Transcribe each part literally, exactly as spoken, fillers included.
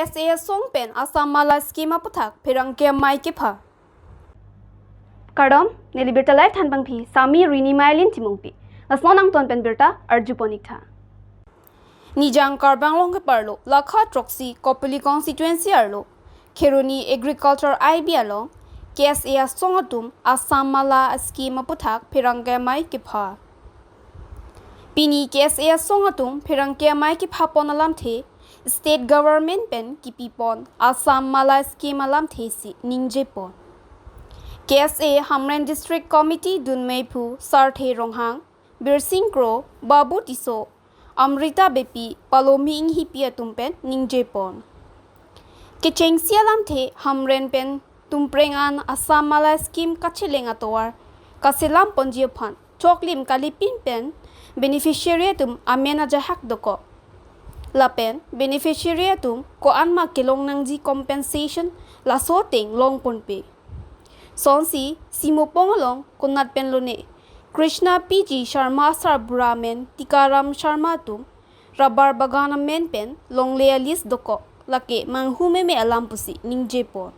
S A asong pen Assam Mala scheme aputhak pherangke amei kepha. Kardom, neli birta live thanpangphi, Sami Rini Mailin Timungpi. Lasnon angton pen birta arjupon iktha. Nijang Karbi Anglong keparlo, lakha throksi Kopili constituency arlo Kheroni Agriculture I B along, K S A asong atum Assam Mala scheme aputhak pherangke amei kepha. Pini K S A asong atum pherangke amei kephapon alamthe, state government pen kipipon Assam Mala scheme alamthe si ningjepon. K S A Hamren District Committee dunmeiphu Sarthe Ronghang, Birsing Kro, Babu Tisso, Amrita Beypi, Palomi Inghipi atum pen ningjepon. Kechengsi alamthe, Hamren pen Tumpreng an Assam Mala scheme kacheleng atovar kaselam ponji aphan choklim kalipin pen beneficiary atum amen ajahak dokok. Lapen beneficiary atum ko-an ma kelong nangji compensation laso ateng longponpe. Sonsi Simopong along konat pen lone Krishna P G Sharma Sarbura amen Tikaram Sharma atum rubber bagan amen pen longle a-list dokok, lake manghu meme alam pusi ningjepon.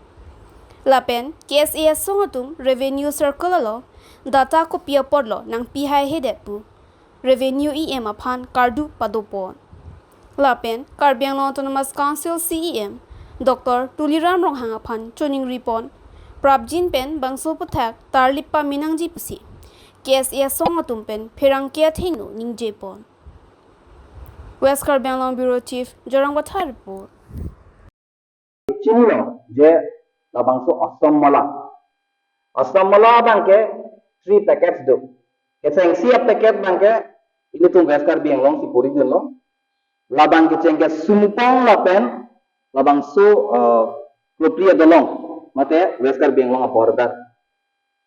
Lapen K S A asong atum revenue circle along data kopi apotlo nangpi haihedet pu revenue E M aphan kardu padopon. Lapen Karbi Anglong Autonomous Council C E M Doctor Tuliram Ronghang aphan choningripon, prapjin pen bangso aputhak tarlip pame nangji pusi K S A asong atum pen pherangke athengno ningjepon. West Karbi Anglong Bureau Chief, Jorang Bathar report. Chinilo je labangso Assam Mala. Assam Mala abangke three packets do. Kechengsi a-packet abangke ilitum West Karbi Anglong si pori dunlo. Labang kecheng ke Simopong lapen labangso, eh, Kopili adolong, mate West Karbi Anglong a-border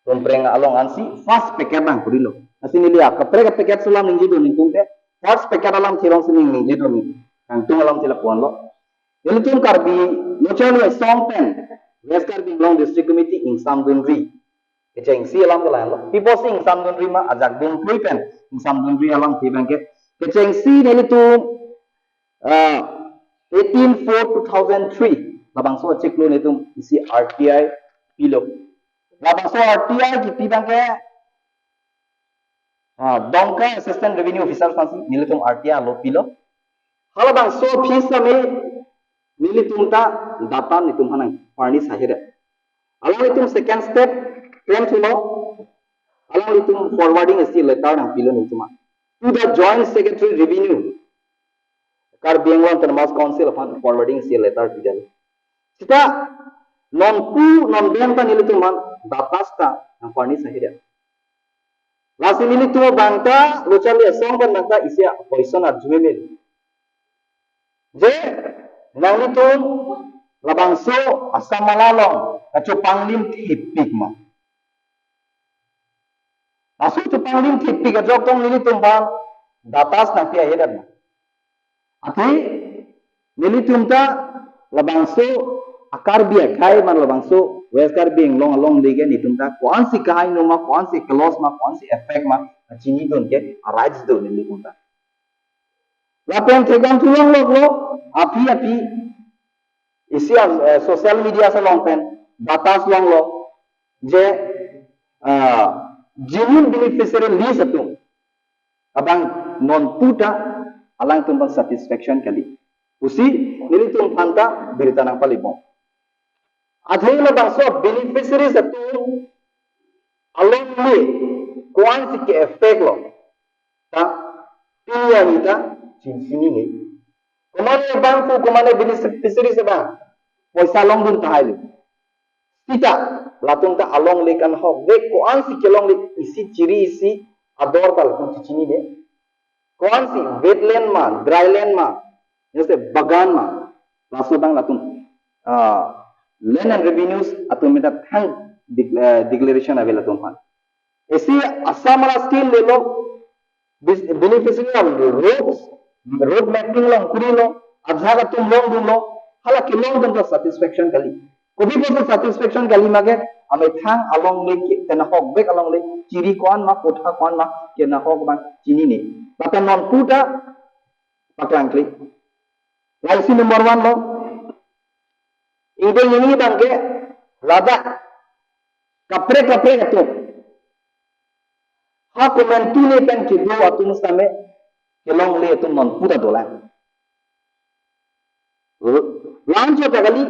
Tumpreng along ansi first packet abang purilo. Lasi neli akaprek a-packet selam ningjedun nelitum ke, first packet alamthe alongsi ning ningjedun neli. Nangtum alamthe lapu-anlo. Nelitum Karbi Lo Charli Asong pen West Karbi Anglong District Committee ingsamdunri. Kechengsi alam ke lahenlo. Pi apotsi ingsamdunri ma, ajak dun pui pen ingsamdunri alamthe abangke. Kechengsi nelitum, ah, eighteen four two thousand three labangso achiklo nelitum isi R T I pilo. Labangso R T I kipi abangke, ah, Dongka Assistant Revenue Officer aphansi nelitum R T I alo pilo. Halabangso office tame nelitum ta data nelitum aphan nangparni sahere. Alanglitum second step pen thulo, alanglitum forwarding isi letter nangpilo nelitum aphan. To the Joint Secretary Revenue, Karbi Anglong Autonomous Council aphan forwarding isi letter pidetlo. Seta nonpu non pen ta nelitum aphan data seta nangparni sahere. Lasi nelitum abang ta, Lo Charli Asong abang ta isi a-question arju meme. Je, nanglitum labangso Assam Mala along kachopanglim thepik ma? Laso chopanglim thepik ajok tong nelitum aphan data nangpi ahedet ma? Athe nelitum ta labangso a-Karbi akhei ma, labangso West Karbi Anglong alongle ke nelitum ta ko-ansi kehingno ma, ko-ansi ke-loss ma, ko-ansi effect ma, chinidun ke a-rights do nelitum ta. Lapen thekdamthu longloklo, aphi aphi isi, eh, social media along pen data longlo je, ah, genuine beneficiary list atum abang nonpu ta alangtum abang satisfaction kali pusi nelitum aphan ta birta nangpalibom. Athe labangso beneficiaries atum alongle ko-ansi ke-effect lo ta pini arni ta chinine. Komane abang pu, komane beneficiaries abang poisa longdun tahai lo. Seta latum ta alongle kanghokvek, ko-ansi kelongle, isi chiri isi ador ta latum chinine. Ko-ansi wetland ma, dryland ma, jese bagan ma, laso abang latum, ah, Land and Revenues atum meta thang dec-, eh, declaration ave latum aphan. Isi Assam Mala scheme lelo, bis-, beneficiary of roads, road mapping along kurilo, ajahak atum longdunlo, hala kelongdun ta satisfaction kali. Kopi apotsi satisfaction kali ma ke, amethang alongle ke, kenahokvek alongle, chiri ko-an ma, kotha ko-an ma, kenahok abang chinine. Lapen nonpu ta paklangkle. Lasi number one lo, Ingdeng ini abangke ladak kaprek kaprek atum, ha komantu ne pen kedo atum same kelongle atum non puta dolang. Lancho ta kali,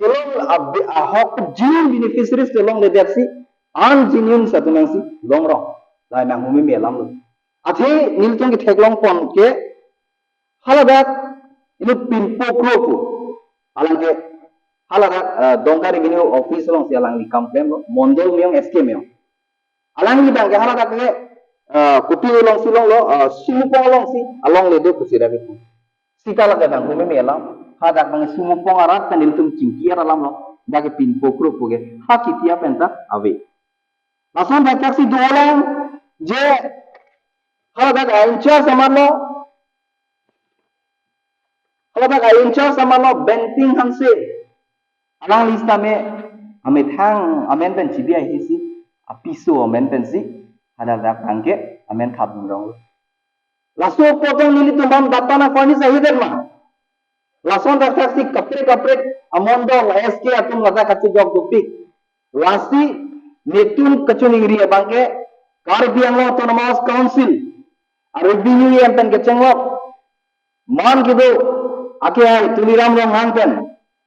kelong abe-, ahok genuine beneficiaries kelongledetsi, ungenuine atum nangsi longrong. Lahai nang humi me alam lo. Athe nelitum ketheklong pon ke, haladak inut Pinpo Kro pu. Alangke haladak, eh, Dongka Revenue Office alongsi alangli kam klemlo, Mondol Meyong, S K Meyong. Alangli abangke haladak ke, eh, kopi alongsi longlo, eh, Sumupong alongsi alongle do pusi dak kepu. Sita lake nang humi me alam, hadak abang Sumupong arat kan nelitum chingki arat alam lo, dak ke Pinpo Kro pu ke, ha kiti apen ta ave. Lason thakthak si dolang, je haladak a-in-charge aman lo, haladak a-in-charge aman lo Benting Hanse. Alangli sitame amethang amen pen chibi ahisi, apiso amen pensi, haladak abangke amen thapdun rong. Laso apotang nelitum bang data nang furnish ahidet ma? Lason thakthak si kaprek kaprek amondol S K atum ladak kachejok dopik. Lasi nelitum kachiningri abangke Karbi Anglong Autonomous Council a-revenue yen pen kechenglok man kedo akehai Tuliram Ronghang pen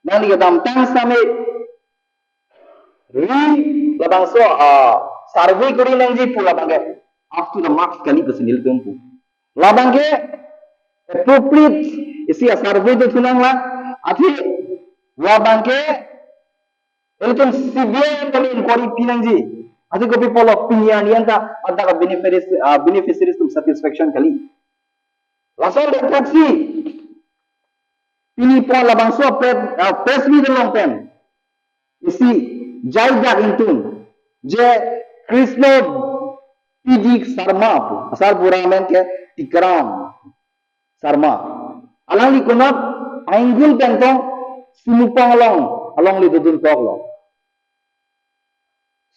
nangli kedamtang same ri labangso, ah, survey kori nangji pu labangke up to the marks kali pusi nelitum pu. Labangke appropriate isi a-survey do thunang la, athe labangke ilitum C B I kali inquiry pi nangji. Athe kopi pulo pini arni anta anta ka beneficiaries, ah, beneficiaries atum satisfaction kali. Lason thakthak si pini pon labangso press, ah, press meet along pen isi jaidak ingtung je Krishna P D Sarma pu, asar pura amen ke Tikram Sarma. Alangli konat ainggul pen tong Sumupong along, alongle dodun koklo.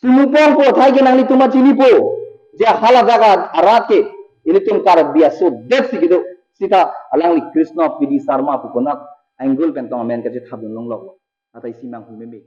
Sumupong pu athai ke nanglitum chinipo, je haladak arat ke ilitum Karbi aso detsi kedo. Sita alangli Krishna P D Sarma pu konat ainggul pen tong amen kachethapdun longlok. Ata isi mang humi me.